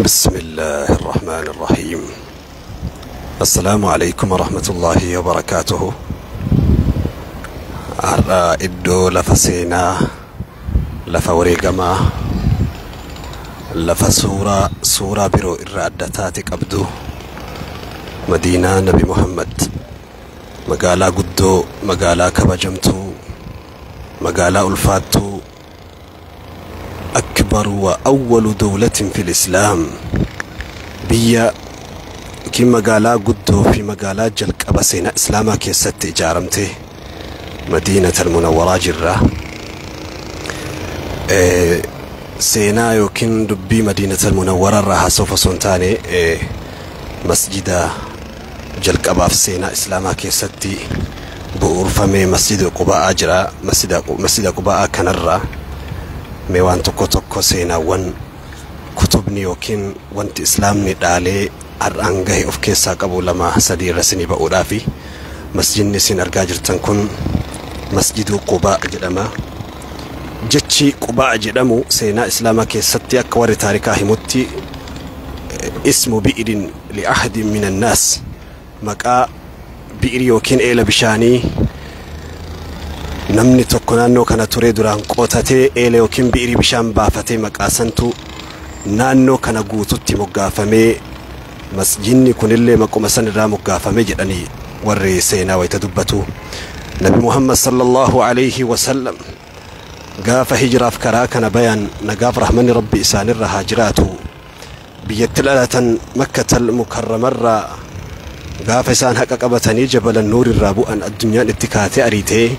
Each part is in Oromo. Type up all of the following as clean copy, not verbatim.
بسم الله الرحمن الرحيم. السلام عليكم ورحمة الله وبركاته. Har'a iddoo lafa seenaa, lafa wareegamaa, lafa suuraa suuraa biroo irraa adda taate qabdu, Madiinaa Nabi Muhammad, magaalaa guddoo, magaalaa kabajamtuu, magaalaa ulfaattuu, أكبر وأول دولة في الإسلام, biyya yookiin magaalaa guddoo fi magaalaa jalqaba seenaa islaamaa keessatti ijaaramte, Madiinata Almunawwaraa jirra. Seenaa yookiin dubbii Madiinata Almunawwaraa irraa haasawuuf osoo hin taane, masjida jalqabaaf seenaa islaamaa keessatti bu'uurfamee Masjida Qubaa'aa jira. Masjida Qubaa'aa kanarraa mee waan tokko tokko, seenaawwan kutubni yookiin wanti islaamni dhaalee har'aan gahe of keessaa qabu lama sadii irra isinii ba'uudhaafi. Masjidni isin argaa jirtan kun Masjiduu Qubaa jedhama. Jechi Qubaa jedhamu seenaa islaamaa keessatti akka warri taarikaa himutti اسم بئر لأحد من الناس, maqaa bi'iri yookiin eela bishaanii namni tokko naannoo kana turee duraan qotatee eela yookiin bi'irii bishaan baafatee, maqaa santu naannoo kana guututti moggaafamee, masjidni kunillee maquma san irraa moggaafame jedhanii warri seenaa wayita dubbatu. Nabi Muhammad صلى الله عليه وسلم gaafa hijiraaf karaa kana bayan, nagaaf rahmanni Rabbi isaanirra haa jiraatu, biyyatti dhalatan Makkatal Mukarramarraa gaafa isaan haqa qabatanii Jabalan Nuurirraa bu'an, addunyaan itti kaatee ariitee,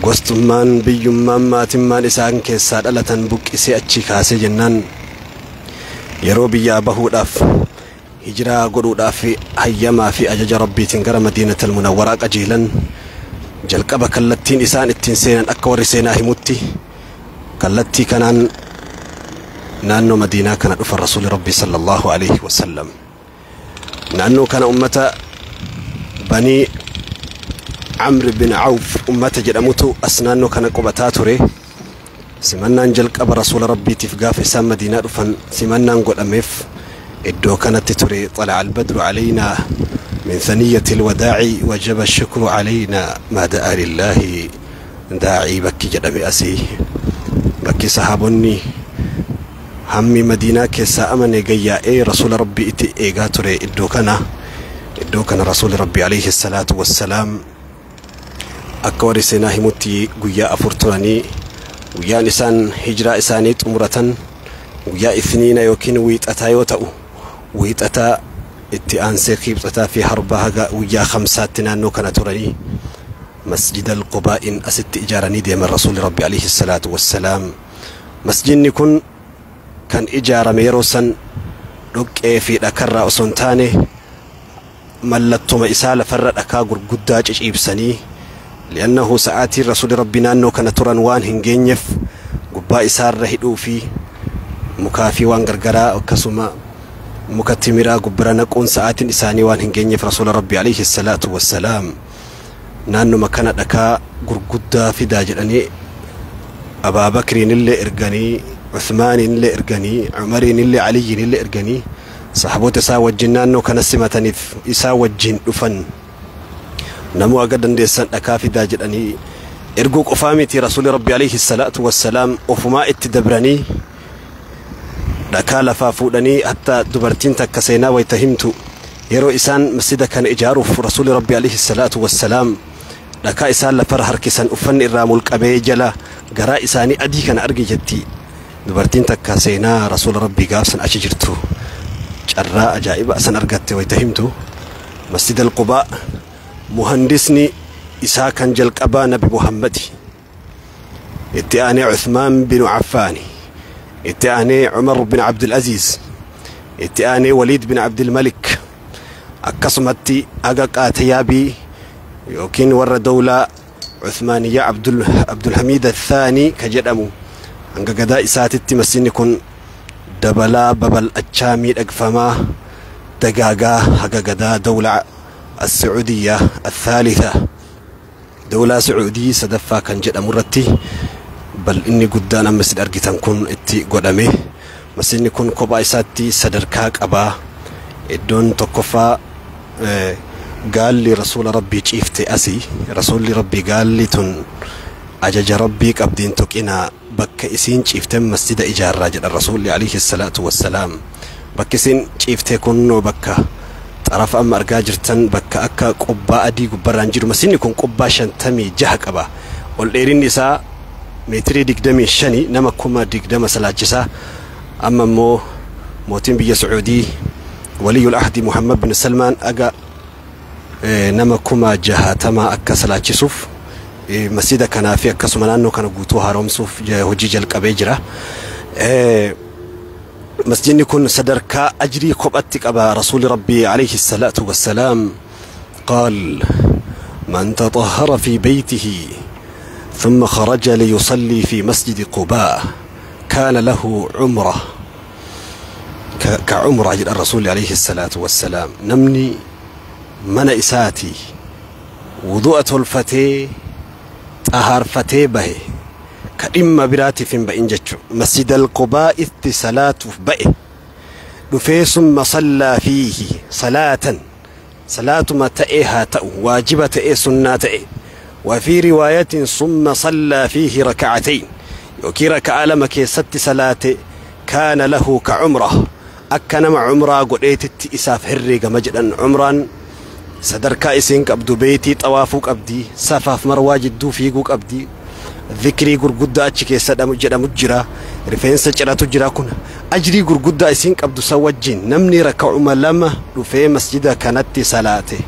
gostummaan, biyyummaan, maatimmaan isaan keessaa dhalatan buqqisee achi kaasee jennaan, yeroo biyyaa bahuudhaaf, hijiraa godhuudhaaf, hayyamaa fi ajaja Rabbiitiin gara Madiinatal Munawwaraa qajeelan, jalqaba kallattiin isaan ittiin seenan akka warri seenaa himutti kallattii kanaan naannoo Madiinaa kana dhufan. Rasuuli Rabbii صلى الله عليه وسلم naannoo kana ummata Banii Amr bin Awf ummata jedhamutu as naannoo kana qubataa ture. Simannaan jalqaba Rasuula Rabbiitiif gaafa isaan Madiinaa dhufan simannaan godhameef iddoo kanatti ture. طلع البدر علينا من ثنية الوداع وجب الشكر علينا ما دعا لله داعي. Bakki jedhame asii, bakki sahaabonni hammi Madiinaa keessaa amane gayyaa'ee Rasuula Rabbii itti eegaa ture iddoo kana. Iddoo kana Rasuuli Rabbii عليه الصلاة والسلام akka warri seenaa himutti guyyaa 4 turanii, guyyaan isaan hijiraa isaanii xumuratan guyyaa Ithniina yookiin Wiixataa yoo ta'u, Wiixataa itti aansee Kiibxataa fi Harbaa haga guyyaa Khamsaatti naannoo kana turanii Masjida Alqubaa'in asitti ijaaranii deeman Rasuuli Rabbi عليه الصلاة والسلام. Masjidni kun kan ijaarame yeroo san dhoqqee fi dhakarraa osoo hin taane, mallattoma isaa lafarra dhakaa gurguddaa ciciibsanii, لأنه sa'aatiin Rasuuli Rabbi naannoo kana turan waan hin geenyeef, gubbaa isaarra hidhuu fi mukaa fi waan gargaraa, akkasuma muka timiraa gubbara naquun sa'aatiin isaanii waan hin geenyeef, Rasuula Rabbi عليه الصلاة والسلام naannoma kana dhakaa gurguddaa fidaa jedhanii Abaabakriin illee erganii, Uthmaaniin illee erganii, Umariin illee, Aliyyiin illee erganii, sahaboota isaa wajjin naannoo kana simataniif isaa wajjin dhufan. Namuu aga dandeessan dhakaa fidaa jedhanii erguu qofaa miti, Rasuuli Rabbi عليه الصلاة والسلام ofumaa itti dabranii dhakaa lafaa fuudhanii. Hatta dubartiin takka seenaa wayta himtu, yeroo isaan masjida kana ijaaruuf Rasuuli Rabbi عليه الصلاة والسلام dhakaa isaan lafarra harkisan uffanni irraa mulqamee jala garaa isaanii adii kana arge jetti dubartiin takka. Seenaa Rasuula Rabbii gaafsan achi jirtu, carraa ajaa'iba san argatte wayta himtu. Masjida Alqubaa muhandisni isaa kan jalqabaa Nabi Muhammadi, itti aanee Uthmaan bin Affaani, itti aanee Umar bin Abdul Aziz, itti aanee Waliid bin Abdulmalik, akkasumatti aga qaatayaabii yookiin warra dawlaa Uthmaaniyyaa Abdulhamiid Athaanii ka jedhamu hanga gadaa isaatitti masjidni kun dabalaa, babal'achaa, miidhagfamaa, dagaagaa haga gadaa dawlaa السعودية الثالثة, dawlaa Sacuudii sadaffaa kan jedhamu irratti bal'inni guddaan amma isin argitan kun itti godhame. Masjidni kun kophaa isaatti sadarkaa qabaa. Iddoon tokkoffaa gaalli rasuula rabbii ciifte asii. Rasuulli rabbii gaalli tun ajaja rabbii qabdiin tuqinaa, bakka isiin ciiften masjida ijaarraa jedhan rasuulli alayhi salaatu wassalaam. Bakki isiin ciifte kunnoo bakka xarafa amma argaa jirtan, bakka akka qubbaa adii gubbarraan jiru. Masjidni kun qubbaa 56 qaba. Ol dheerinni isaa meetirii 25, nama 20,000 salaachisaa. Amma immoo mootiin biyya Sacuudii waliyul ahdi Muhammad bin Salmaan aga nama 60,000 akka salaachisuuf masjida kanaa fi akkasuma naannoo kana guutuu haaromsuuf hojii jalqabee jira. Masjidni kun sadarkaa ajrii kophatti qaba. Rasuuli rabbii alayhi salaatu wassalaam qaal: من تطهر في بيته ثم خرج ليصلي في مسجد قباء كان له عمرة كعمرة jedhan الرسول عليه الصلاة والسلام. Namni mana isaatii wudu'a tolfatee xahaarfatee bahe, ka dhimma biraatiif hin ba'in jechu, masjid alqubaa'itti salaatuuf ba'e dhufee, ثم صلى فيه صلاة, salaatuma ta'ee haa ta'u, waajiba ta'ee, sunnaa ta'e, وفي رواية ثم صلى فيه ركعتين, yookiin raka'a lama keessatti salaate, كان له كعمرة, akka nama cumraa godheetitti isaaf herreegama jedhan. Cumraan sadarkaa isiin qabdu, beetii xawaafuu qabdii, safaaf marwaa jidduu fiiguu qabdii, dhikrii gurguddaa achi keessa jedhamu jira, rifeensa ciratu jira. Kun ajrii gurguddaa isiin qabdu san wajjin namni raka'uma lama dhufee masjida kanatti salaate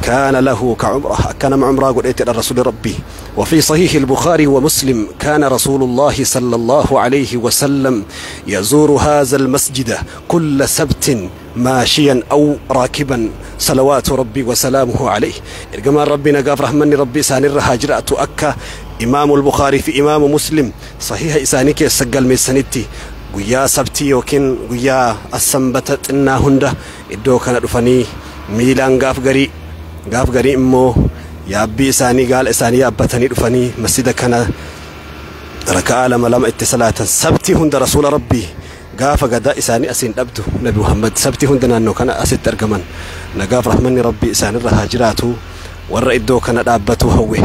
كان له كعمرة, akka nama cumraa godheeti الرسول ربي. وفي صحيح البخاري ومسلم: كان رسول الله صلى الله عليه وسلم يزور هذا المسجد كل سبت ماشيا أو راكبا صلوات ربي وسلامه عليه. Ergamaan rabbii nagaaf rahmanni rabbii isaanirra haa jiraatu akka imaamu البخاري fi imaamu مسلم sahiha isaanii keessa galmeessanitti, guyyaa sabtii yookiin guyyaa assanbata xinnaa hunda iddoo kana dhufanii miilaan gaaf garii, gaaf garii immoo yaabbii isaanii, gaala isaanii yaabbatanii dhufanii masjida kana raka'aa lama lama itti salaatan. Sabtii hunda rasuula rabbii gaafa gadaa isaanii asiin dhabdu. Nabi Muhammad sabtii hunda naannoo kana asitti argaman. Nagaaf rahmanni rabbii isaanirra haa jiraatu. Warra iddoo kana dhaabbatuu hawwe,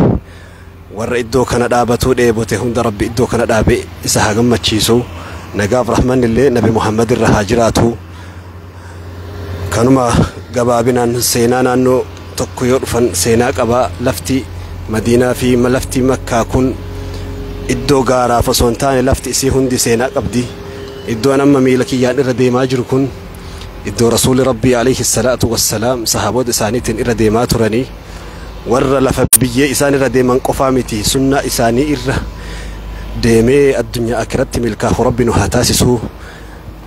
warra iddoo kana dhaabatuu dheebote hunda rabbi iddoo kana dhaabe isa haa gammachiisu. Nagaaf rahmanni illee nabi Muhammad irra haa jiraatu. Kanuma gabaabinaan seenaa naannoo tokko yoo dhufan seenaa qabaa. Lafti Madiinaa fi lafti Makkaa kun iddoo gaaraaf osoo hin taane lafti isii hundi seenaa qabdi. Iddoon amma miila kiyyaan irra deemaa jiru kun iddoo rasuulli rabbii alayhi salaatu wassalaam sahaabota isaaniitiin irra deemaa turanii. Warra lafa biyyee isaan irra deeman qofaa miti, sunnaa isaanii irra deemee addunyaa akiratti milkaahu rabbi nu haa taasisuu.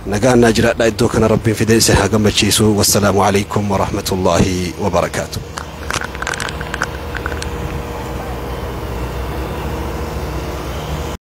Nagaan naa jiraadha. Iddoo kana rabbiin fidee isin haa gammachiisu. Wassalaamu alaykum warahmatullaahi wabarakaatu.